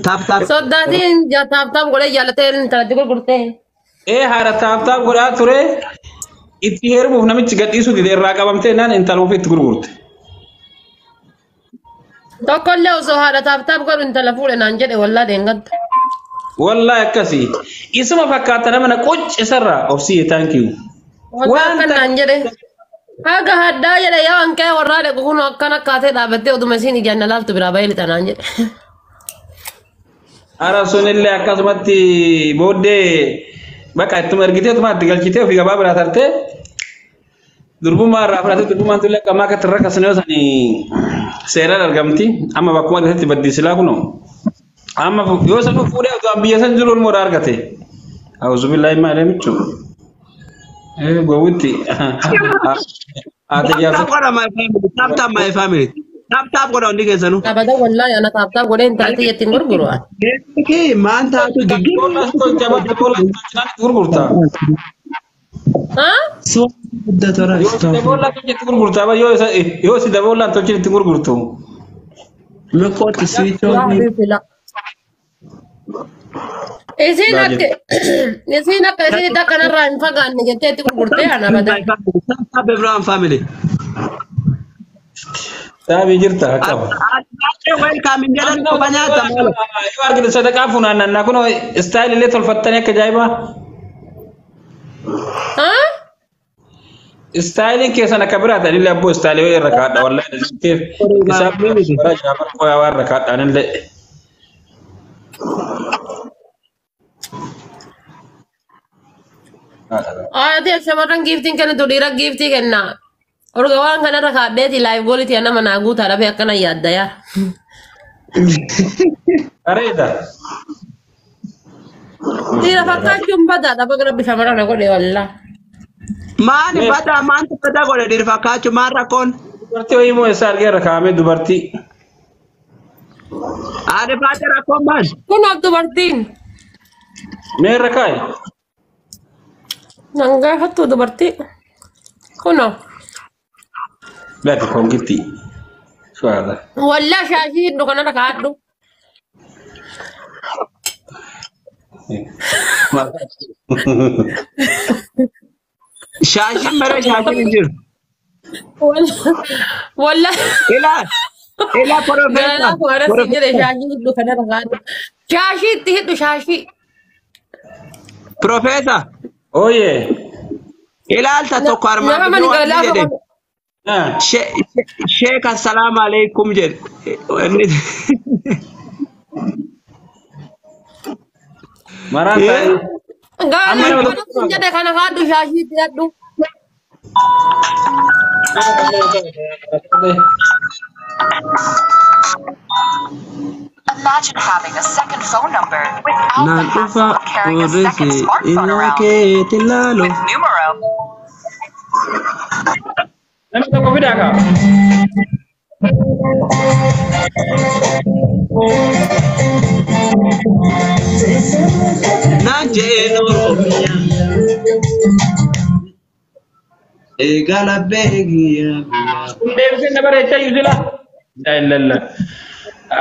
Tap tap. Soddaatiin tap tap godhee jaallatee intalatti gurgurtee. Ee haadha tap tap godhaa ture itti heerumuuf namichi gadhiisuu dide irraa qabamtee naan intala ofii itti gurgurte. Tokkollee osoo haadha tap tap godhu intala fuudhe naan jedhe wallaa deengadda. Wallahi akkasii. Isuma fakkaata nama na qoccisarraa obsiye thank you. Wallaa akkan naan jedhe. Haga haddaa jedhe yoo hankee warraa dhaqu kun akkana kaatee dhaabattee oduma isiin ijaan na laaltu biraa bahee lixa naan jedhe. Ara sunillee akkasumatti booddee bakka ittuma ergitee ittuma itti galchitee ofii gabaa biraa tartee durbummaa irraa fudhatee durbummaan tullee akka ammaa akkatti rakkasne yoo sanii seeraan argamti amma bakkuma argatetti baddiisilaa kunoo amma yoo sanuu fuudhee otoo biyya san jiru ilmoo irraa argate. Auzubillahi maa illee michu. Gowwitti. Haati Tap jaarsa. tap godha my family. Tap tap my family. Tap tap godha hundi keessanuu. Abada wallaahi ana tap tap godhee intalatti ittiin gurguru. Kee maan taatu giggii. Gurgurta. Haa? So guddatora Yoo si daboollaa tolchetti gurgurta yoo si daboollaan tolchetti gurgurtu. Lokooti siitoonni. Isiin akka isiin akkanarraa hin fagaanne jettee itti gurgurtee ana abada. Tap tap everyone family. Saabii jirta qaba. Welcome hin jedhan qofa nyaata maal. Yoo argite sadaqaa funaannannaa kun style illee tolfattanii akka ajaa'ibaa. Haa? Styleiin keessan akka biraati anillee abboo style irra kaadha wallahi dhasiteef isaan bara jaafar qoyaa irra kaadha anillee. Ati shamarran giftiin kennitu dhiira giftii kenna. Orga waan kanarra kaadheeti live goaliti nama naa guutaa dhabee akkana yaadda yaa. Bareeda. Dhiira fakkaachuun badaadha baga rabbi shamarran na godhe wallaa. Maani badaa maantu badaa godhe dhiira fakkaachuu maal rakkoon? Dubartii wayii immoo eessa argee irra kaa'amee dubartii. Haadha baatee rakkoon maal? Kunaaf dubartiin. Mee irra kaa'i? Nan gaafattu dubartii. Kunoo. Laati kongitti. Suwaadha. Wallaa shaashii hidhu kanarra kaa'adhu. Shaashiin bara shaashiin hin jiru. Wallaa. Ilaa ilaa profeesa. Galanaa kumarratti hin jedhe shaashii hidhu kanarra kaa'adhu. Shaashii itti hidhu shaashii. Profeesa. Ooyee. Ilaalta tokko armaan Nama mani waan galanaa jedhe. Ah. Sheek assalaamu alaikum jedhe. Inni Maraan ta'e. Galanaa Amma nama kumarratti hin jedhe kana kaa'adhu shaashii itti hidhadhu. Imagine having a second phone number without the Naan hassle dhufa of carrying a second oorrisi smartphone ina around. keetti laalu. With Numero, Namni tokko fidaa kaa. Naan jeen Oromiyaa. Eegala beekiyaa biyyaa. Kun deebisee na bareechaa iyyuu sila. Laa illallah.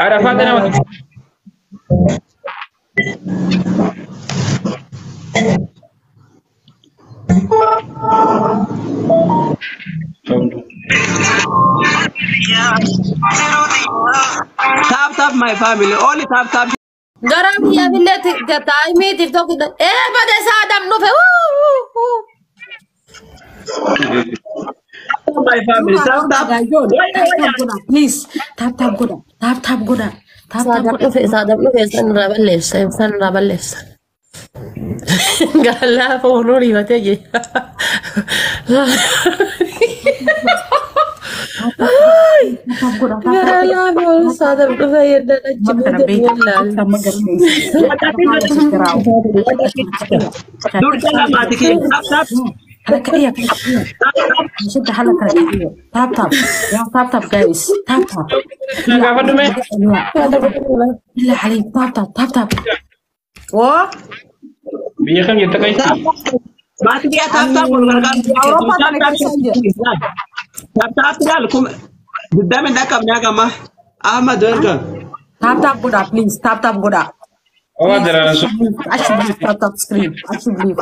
Arafaati nama tokko. Tap tap my family. Only tap tap. Gara biyyaafillee taa'imii tiktookii ee bade saadam dhufe. My family. Tap tap. Tap tap godha please. Tap tap godha. Tap tap godha. Tap tap Saadam godha. dhufe saadam dhufe san irraa balleessa san irraa balleessa. Galaa foonuu rifatee jira. Tap tap godha. Tap tap. Galaa foonuu saadam dhufe yennaan achi Kana buute beektaa wallaan. amma galmeessi. Dursa lamaati kiyya. Tap tap. Kala kariya kala kariya. Shidda hala kala kariya. Tap tap. Ya tap tap guys. Tap tap. Na gaafadhu mee. Billah عليك tap tap tap tap. Woo! Biyya kam jirta qayti? Maatii kiyya tap tap wal gargaaru. Awurooppaa kana keessa hin jiru. Tap tap ilaal kuma. Guddaan hin dhaqqabne hagama. Ahmad welcome. Tap tap godhaa please. Tap tap godhaa. Owa daraan sun. Ashi tap tap screen. Ashi believe.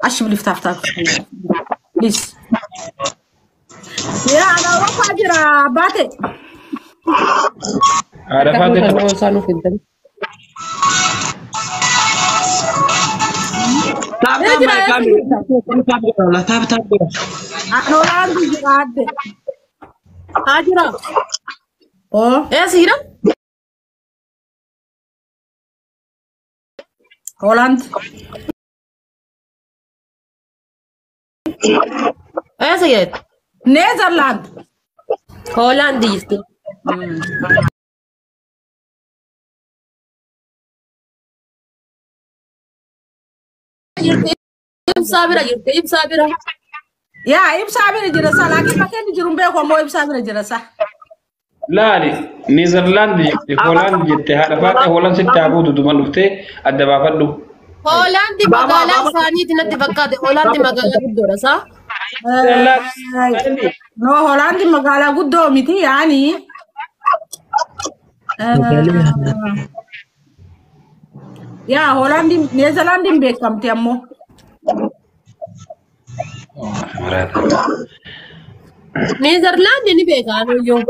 Ashi believe tap tap screen. Please. Yaa ana Awurooppaa jira baate. Haadha faatee. Tap tap my family. Tap godha. Tap tap godha. Ana Hoolaandii jira adde. Haa jira. Oo. Eessa jira? Hoolaand. Eessa jettu? Neezerlaand. Hoolaandii jirti. Ibsaa bira jirti. Ibsaa bira. Yaa ibsaa bira jira sa laakiin bakka inni jiru hin beeku ammoo ibsaa bira jira sa. Laali Neezerlaand jette Hoolaand jette haadha faatee Hoolaand sitti haa buutu duman dhuftee adda baafadhu. Hoolaandi magaalaa isaaniiti natti fakkaate. Hoolaandi magaalaa guddoodha saa. No Hoolaandi magaalaa guddoo miti yaani. Yaa Hoolaandi Neezerlaandiin beekamti ammoo. Neezerlaandi ni beekaa anuyyoo.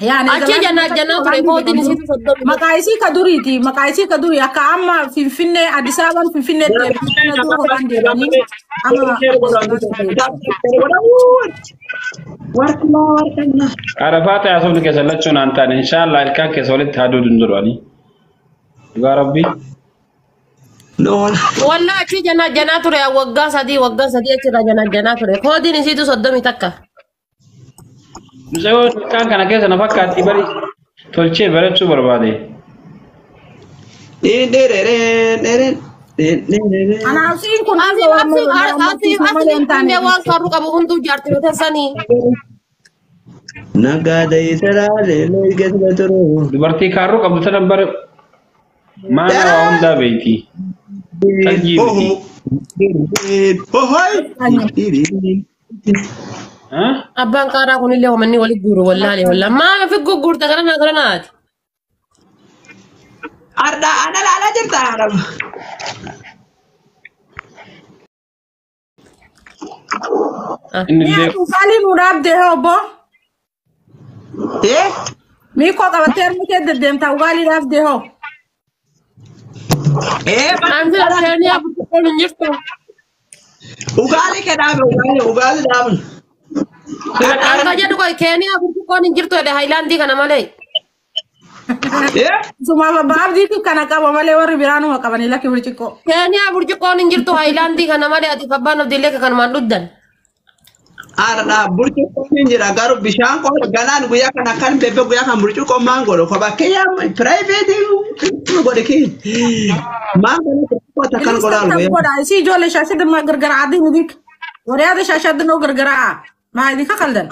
Yaa Achi janaa janaa ture kootiin isiitu soddomi. Maqaa isii ka duriiti. Maqaa isii ka durii akka amma Finfinnee Addis Ababaan Finfinnee deemanii Hoolaand deemanii amma. Warqinaa warqinaa. Haadha faatee haasofni keessa lachuun aan taane inshaallah ilkaan keessa walitti haaduu danda'anii. Dhugaa rabbii. Wallaa achi janaa janaa ture waggaa sadii achirra janaa janaa ture. Koodiin isiitu 31. Mucayyoo ilkaan kana keessa na fakkaatti bari tolchee barachuu barbaade. Anaaf siin kun Asiif asiif asiif asiif kunneen waan karru qabu hunduu jaartii sanii. Nagaadha israalee leegessa turu. Dubartii kaarruu qabdu tana bare maana waa hundaa beeyti. Tajjii miti. Abbaan qaaraa kunillee homanni walitti guuru wallaalee wallaa. Maal ofi gugguurta gara naa gara naati. Arda ana laalaa jirta araba. Inni illee Ugaalii nu dhaabdee obbo. Eh? Miikoo qabattee harmi kee deddeemtaa ugaalii dhaabdee hoo. Eh? Anzi Keeniyaa burcuqqoon hin jirtu. Ugaalii kee dhaabe ugaalii ugaalii dhaabe. Akka jedhu koi Keeniyaa burcuqqoon hin jirtu jedhe Haayilaandii kana malee. Eh? Sumaaf abbaa abdiitiif kana qaba malee warri biraanuma qabanii lakki burcuqqoo. Keeniyaa burcuqqoon hin jirtu Haayilaandii kana malee ati abbaan abdiillee kanumaan dhugdan. Arda burcuqqoon hin jira garuu bishaan qofa ganaan guyyaa kana kan beebe guyyaa kan burcuqqoon maan godhu kophaa kiyyaa private godhe kiyya. Maan godhu burcuqqoo takkan godhaan guyyaa. Godha isii ijoollee shaashadda ma gargaraadhi idink. Wariyaada shaashadda noo gargaraa. Maa idinka qaldan.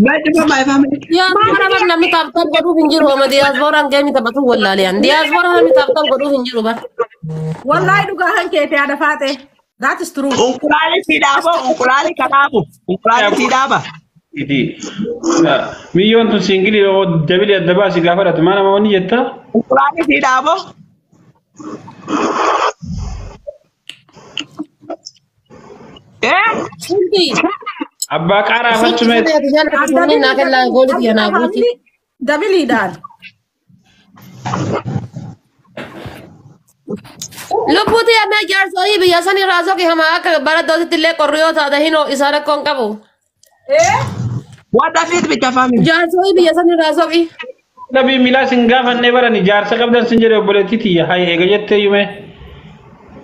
Maal my family. Diyaaspoora bar namni tap tap godhuuf hin jiru oma diyaaspooraan geemi taphatu wallaaleyan. Diyaaspoora namni tap tap godhuuf hin jiru bar. Wallaahi dhugaa kan keete haadha faate. That is true. Unkulaalee si dhaaba unkulaalee ka dhaabu unkulaalee si dhaaba. iti. Miyyoon tun siingilii yoo dabili adda baasi gaafa dhatu maa nama wanni jettaa? Unkulaalee si dhaabo. Eh? Hundi. Abbaa qaaraa fachumee Naa kennaa goolii yanaa guuti. Dabiliidhaan. Lubbuuti yannaa jaarsolii biyya san irraa soqi hamaa akka bara dootitti illee qorri yoo taate hinoo isaa rakkoon qabu. What the fit bicha family. Jaarsolii biyya san irraa soqi. Dhabii miilaa sin gaafannee barani jaarsa qabdan sin jedhe obboleettii tiyya hayi eega jettee yume.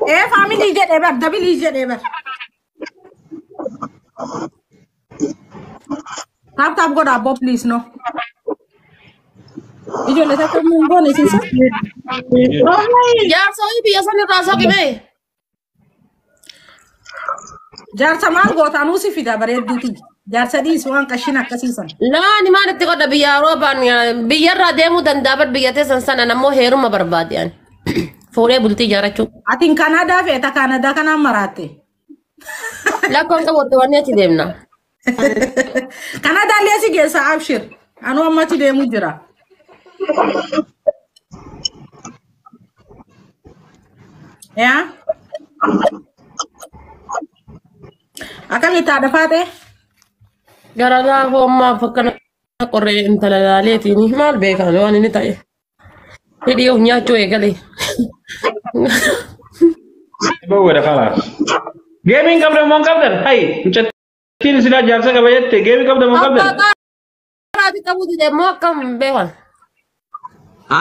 Ee family jedhee bar dabilii jedhee bar. Tap tap godha abboo please no. Ijoollee takka hin goone isiisa. Jaarsolii biyya san irraa soqi mee. Jaarsa maal goota anuu si fida bareedduuti. Jaarsa dhiisi waan qashin akkasiisan. Laani maal itti godha biyya Awurooppaan biyyarraa deemuu danda'a bar biyya teessan sana ammoo heeruma barbaade ani. Fuudhee bultii ijaarrachuu. Atiin Kanaadaa feeta Kanaadaa kanaan maraatte. Lakkoon qabu wanni achi deemna. Kanaadaa illee si geessa abshir. Anuu ammatti deemu jira. Yaa? Akkamitti haadha faatee? Gara laafoo ammaaf akkana qorree intala laaleetiin maal beekan waan inni ta'e. Hidhii of nyaachuu eegale. Bawwada khalaas. Geemiin qabdan moo hin qabdan? Hay, mucattiin silaa jaarsa qaba jette geemii qabdan moo hin Abbaa qabdan? qaaraati qabu dide moo akkam beekan.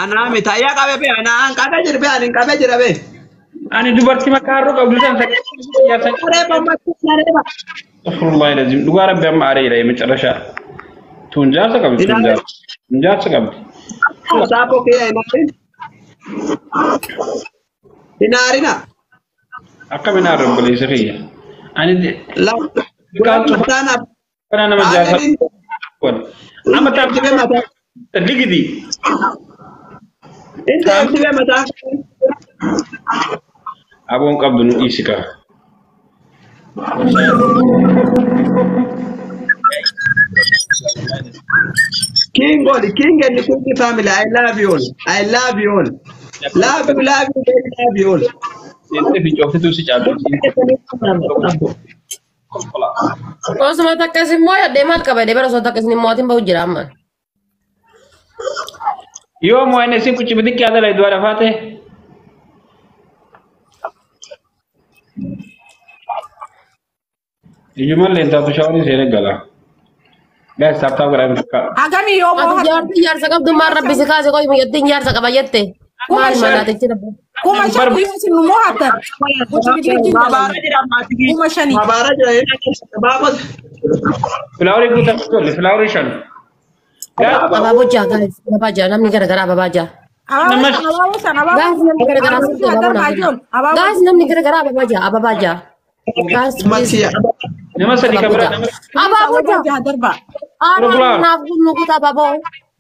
Anaa miti ayyaa qabe be anaa an qabe jira be ani qabee jira be. Ani dubartii makaarroo qabdu san jaarsa Nareeba ummatti nareeba. Astaghfirullah alazim. Dhugaa rabbi amma aaree jira መጨረሻ. Tun jaarsa qabdi tun jaarsa. Tun jaarsa qabdi. Saapoo kiyya hinaarin. Hinaarina. Akkamiin aarra obboleessa kiyya. Ani Mataan kana nama jaarsa godha. Amma Tibee mataa. ligidi. Inta tibee mataa. Aboon qabdu nu dhiisi kaa. King all, King and the King family, I love you all. I love you all. Love you, love you, baby, love you all. Seentee fincooftetu si caaltu. Osuma takkas immoo yaadde maal qaba jedhee bara osoo takkas immoo atiin bahu jira amma. Yoo moo inni isin kuchi bitikki adala iddoo lafaate. Ijumallee hin taatu shaaworii seenee gala. Gaas taap taap godhaa bakka. Hagamii yoo Ati moo'atan jaartii jaarsa qabdu maal rabbi si kaase qoy miyyattiin jaarsa qaba jette. Kuma Maal shan. malaatichi rabbi. 5,000 yoo isin nu moo'atan. Kuchi bitikki Mabaara jira maatii. 5,000. Mabaara jira. Baabos. Filaaworii guutaa tolle filaaworii shan. Gaas Abaaboo jaa gaas abaabaa jaa namni garagaraa abaabaa jaa. Abaaboo san abaaboo san abaaboo Gaas namni garagaraa abaaboo sitti san abaaboo darbaa naa ijool abaaboo Gaas namni garagaraa abaabaa jaa abaabaa jaa. Gaas Mati. nama sadi kan abaaboo biraa jaa. nama Abaaboo abaaboo jaa. jaha darbaa. Aanaan naaf nu guuta abaaboo.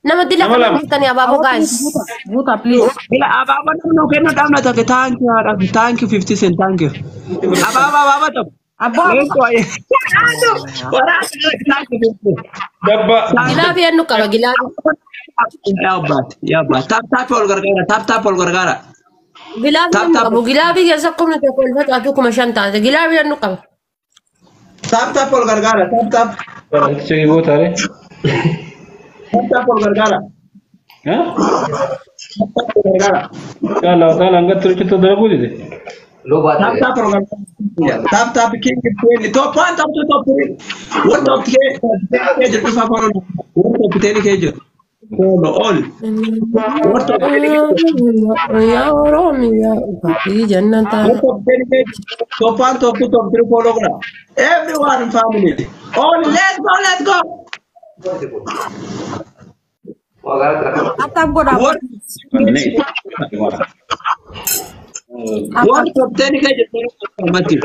Nama dila Nama kana lama. guutanii abaaboo gaas. Guuta guuta please. Bila abaaba namni kennu dhabna takka thank you haadha thank you 50 cent thank you. Abaaba abaaba tokko. Abboo Waraabaa thank you 50. dabba. Gilaafi yennu qaba gilaafi. Yaa abbaat yaa abbaat tap tap ol gargaara tap tap ol gargaara. Gilaafi Tap yennu tap qabu gilaafi keessa kumni tokko ol facaatu 5,000 taate gilaafi yennu qaba. Tap tap ol gargaara tap tap Chegi gootaare. tap tap ol gargaara. Ha? Tap tap ol gargaara. Inshallah taala hanga turichitti dalaguu dide. Tap tap ol gargaara. Tap tap king ten top one top two top three. One top ten kee jiru dhufa follow. One top ten kee jiru. Follow all. One top ten kee jiru. Yaa Oromiyaa baay'ee jannataa. One top ten kee jiru. Top one top two top three follow godha. Everyone family. All let's go let's go. tap tap godhaa. One one top ten kee jiru. Mati.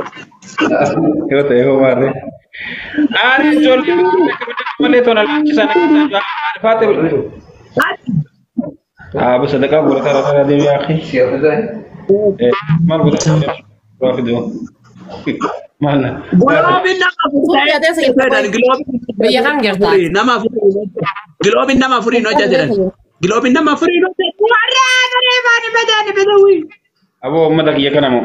Yoo ta'e hoo maarree. Aaree ijoollee malee tola laachisan akka faate. Haa sadaqaa godhataa rasaa deebi'aa akhi. Maal godhataa waa fiduu. Maal na. Giloobiin nama afurii Suuqii adeemsa jirtu ta'e Biyya kam jirta? Nama afurii giloobiin nama afurii hojjetan. Giloobiin nama afurii hojjetan. Warreen reefaan badaan badawii. Aboo uummata kiyya kana moo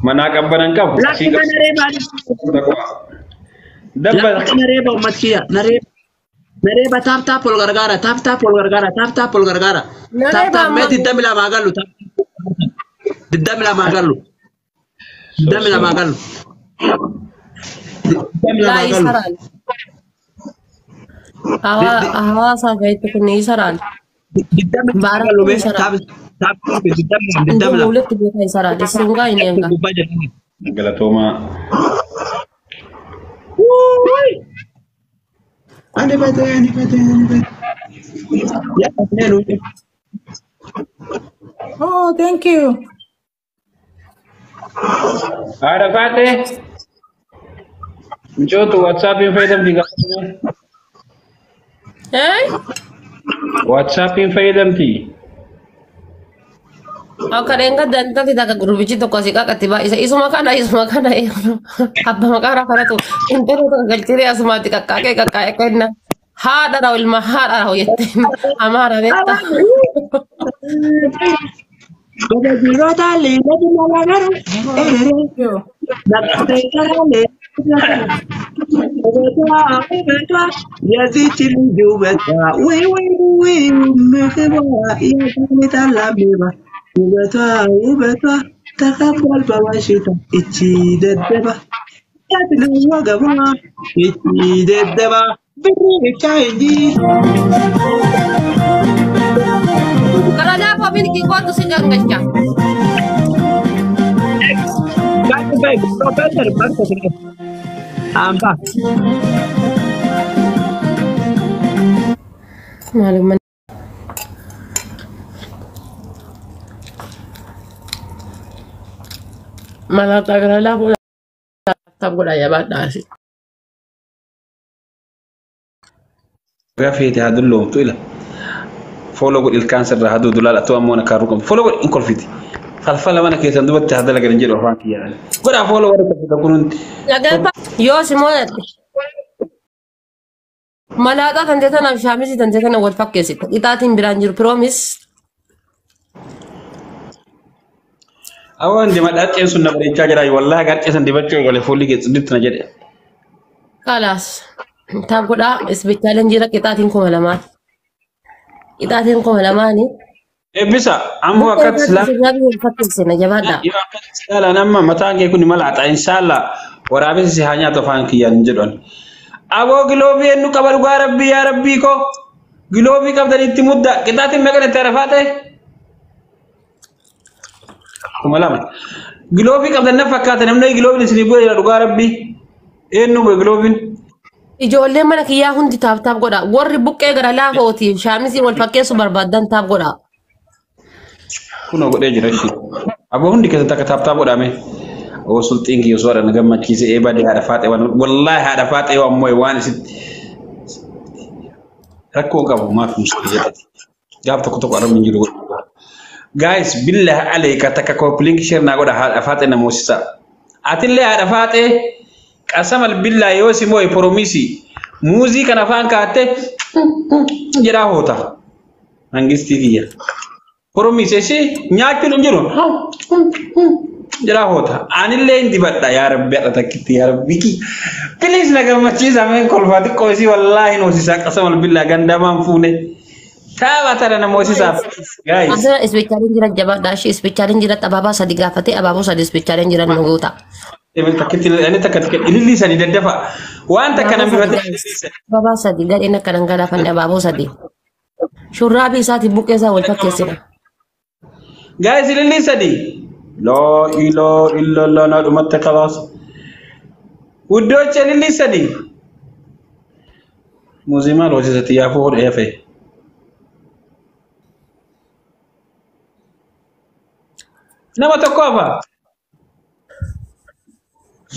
manaa qabbanan qabu asii Lakki mana reefaan. qabu. Dabba Lakki na reeba uummat kiyya na reeba. Na reeba taap taap ol gargaara taap taap ol gargaara taap taap ol gargaara. Na Taap reeba taap mee amma. 22 gallu taap 22 gallu 22 gallu. 22 Laa gallu. isaraan. Hawaasa fa'itti kun isaraan. 22 gallu mee taap taap 22 22. Walitti beekaa isaraan. Isin gaa hin eega. Gubbaa jedhama. galatoomaa. Ani bade ani bade ani bade. Yaa nenu. Oh thank you. Haadha faate. Mucootu WhatsAppiin fayyadamti gaafatume. Eh? WhatsAppiin fayyadamti. Akka dheenga dantanti takka gurbichi tokko asii qaqatti baay'isa. Isuma kana isuma kana abba maqaa kanatu intala tokko galchiree asumaatti qaqqaaqee qaqqaaqee kenna. Haadha raw ilma haadha raw jetteen Amaara beektaa. የዚች ልጅ ውበቷ ወይ ወይ ወይ ምግቧ የታላሚባ ውበቷ ውበቷ ተከቧል በበሽታ እቺ ደደባ ያትነው ወገቧ እቺ ደደባ ብር ብቻ እንጂ። Gara laafoo milkii kootu si gangalcha. Professor Amba. Maalummaa. Malaataa gara laafoo laaftaaf godhaa jabaadhaa asi. Gafeete haa dulloomtu ila. Fooloo godhi ilkaan sirraa haa duudu laala ta'u ammoo nakkaa ruqamtu. Fooloo godhi hin kolfiti. Falfala mana keessan dubatti haa dalagan jedhu afaan kiyyaan. Godhaa fooloo warra kolfitan kun hundi. Yoo si mo'atte. Malaaxaa tantee tanaaf shaamizii tantee tana wal fakkeessite. Qixaatiin biraan jiru piroomis. Awwaan dima dhaqqeen sun na bareechaa jira. Wallaahi gaccee san dibachuu eegale fuulli keessa dibtu na jedhe. Kalaas. Taaf godhaa isbichaaleen jira qixaatiin 2000. Qixaatiin 2000. Eebbisa ammoo akkatti silaa. Wal fakkeessina jabaadhaa. Yoo akkatti silaalaan amma mataan kee kun malaaxa inshaallah waraabessi si haa nyaatu afaan kiyyaan hin jedhu. Aboo giloobii eenyu qaba dhugaa rabbii yaa rabbii koo giloobii qabdan itti mudda qixaatiin meeqa itti arafaa ta'e? 2000. Giloobii qabdan na fakkaata namni giloobiin isinii bu'e jira dhugaa rabbii eenyu bu'e giloobiin? Ijoolleen mana kiyyaa hundi taaf taaf godha. Warri buqqee gara laafootiif shaamizii wal fakkeessu barbaadan taaf godha. Kunoo godhee jira ishee. Aboo hundi keessatti akka taaf taaf godhame. Oo sulxiin kiyya osoo haadha na gammachiise eebaa dee haadha faaxee waan wallaahi haadha faaxee waan moo'e waan isitti rakkoo qabu maaf muskii jedhati. Gaaf tokko tokko arabni hin jiru godhu. Guys billahi alayka takka koppiliin share naa godha haadha faaxee na moosisa. Atillee haadha faaxee qasamal billahi yoo si moo'e promisii muuzii kana afaan kaatte jedhaa hoota. Mangistii kiyya. Promise ishee nyaachuun hin jiru. Jedhaa hoota. Anillee hin dibadha yaa rabbi haadha takkitti yaa rabbi ki. Please na gammachiisa meen kolfaa xiqqoo isii wallaahi noosisaa qasamal billahi gandamaan fuune. Taaba tana na moosisaaf. Guys. Asirra isbichaaleen jira jabaadhaa. Ishee isbichaaleen jira abaabaa sadi gaafatee abaaboo sadi isbichaaleen jira nu guuta. Takkitti inni takka takka ilillii sanii daddafa. Waan takka namni bifatee ilillii sanii. Abaabaa sadi gadheen akka nan galaafanne abaaboo sadi. Shurraabii isaatiin buqqee isaa wal fakkeessina. Guys ilillii sadi. Laa ilaa illallah na dhumatti kalaas. Wuddoocha ilillii sadi. Muuzimaa loosisatti yaafuu hodhee hafe. Nama tokko hafa.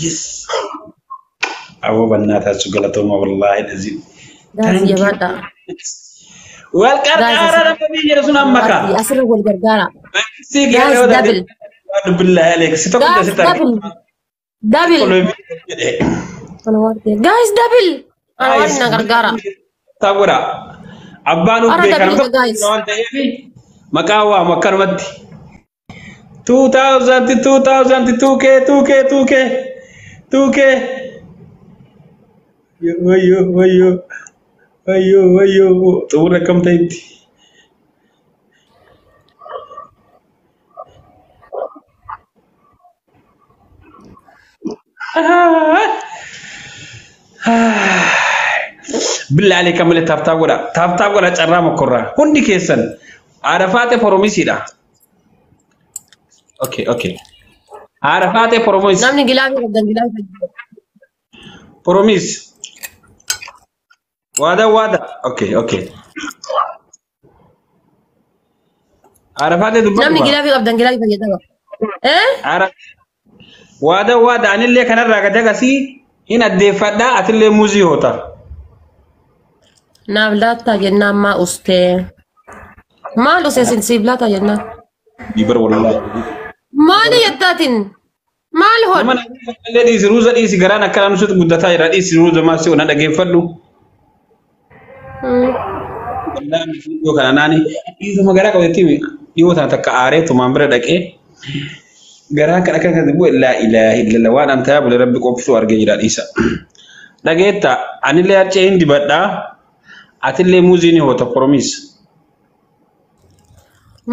Yes. Aboo bannaa taasisu galatooma wallaahi dhazi. Gaazii jabaadhaa. Wal qarqaara nama biyya jedhu sun amma kaa. Asirra wal gargaara. Si Guys, double. Billahi aleek si tokko Guys, sitti double. Double. Guys, double. Ana waan na gargaara. Taabura. Abbaan uf Ara beekan double guys. waan ta'eef maqaa waamu akkanumatti. 2000 2000 2K 2K 2K 2K. Wayyo wayyo wayyo wayyo xumura akkam ta'etti. Billaa alee kan malee taaftaa godha. Taaftaa godha carraa mokkorraa. Hundi keessan haadha faatee poromisiidha. Okay okay. Haadha faatee poromis. Namni gilaafii qabdan gilaafii. Poromis. Waada waada. Okay okay. Haadha faatee Namni dubbatu. gilaafii qabdan gilaafii fayyadama. Eh? Haadha waada waada anillee kanarraa gad agasii hin addeeffadhaa atillee muuzii hoota. Naaf laattaa jennaan maa ustee. Maal usee sin siif laata jennaan? Dibar wallaahi. Maali jettaatiin? Maal Nama hodhu? illee dhiisi ruuza dhiisi garaan akka namsuutu guddataa jira dhiisi ruuza maal si na dhageeffadhu. Wallaan dhiyoo kana naani dhiisuma garaa qabatetti dhiyoo tana takka aaree tumaan bira dhaqee garaa kan akka kan bu'e laa ilaaha illallah waan an tayaa bule rabbi qoftu argee jira dhiisa. Dhageetta anillee harcee hin dibadhaa atillee muuzii ni hoota promise.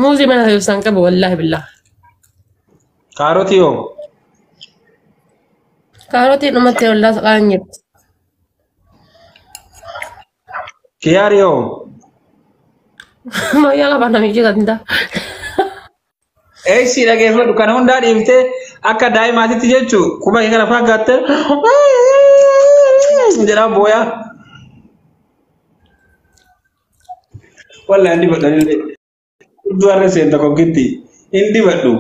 Muuzii mana keessaan qabu wallaahi billah. Kaarotii hoo? Kaarotii dhumatti wallaa saqaan jirti. Kiyaarii hoo? Mayyaa qaba namichi ganda. Eessi dhageeffadhu kana hundaa dhiiftee akka daa'imaatitti jechuu quba kee kana fakkaatte jedhaa booyaa. Wallahi hin dibadhu anillee. Iddoo harree seenta kokkitti hin dibadhu.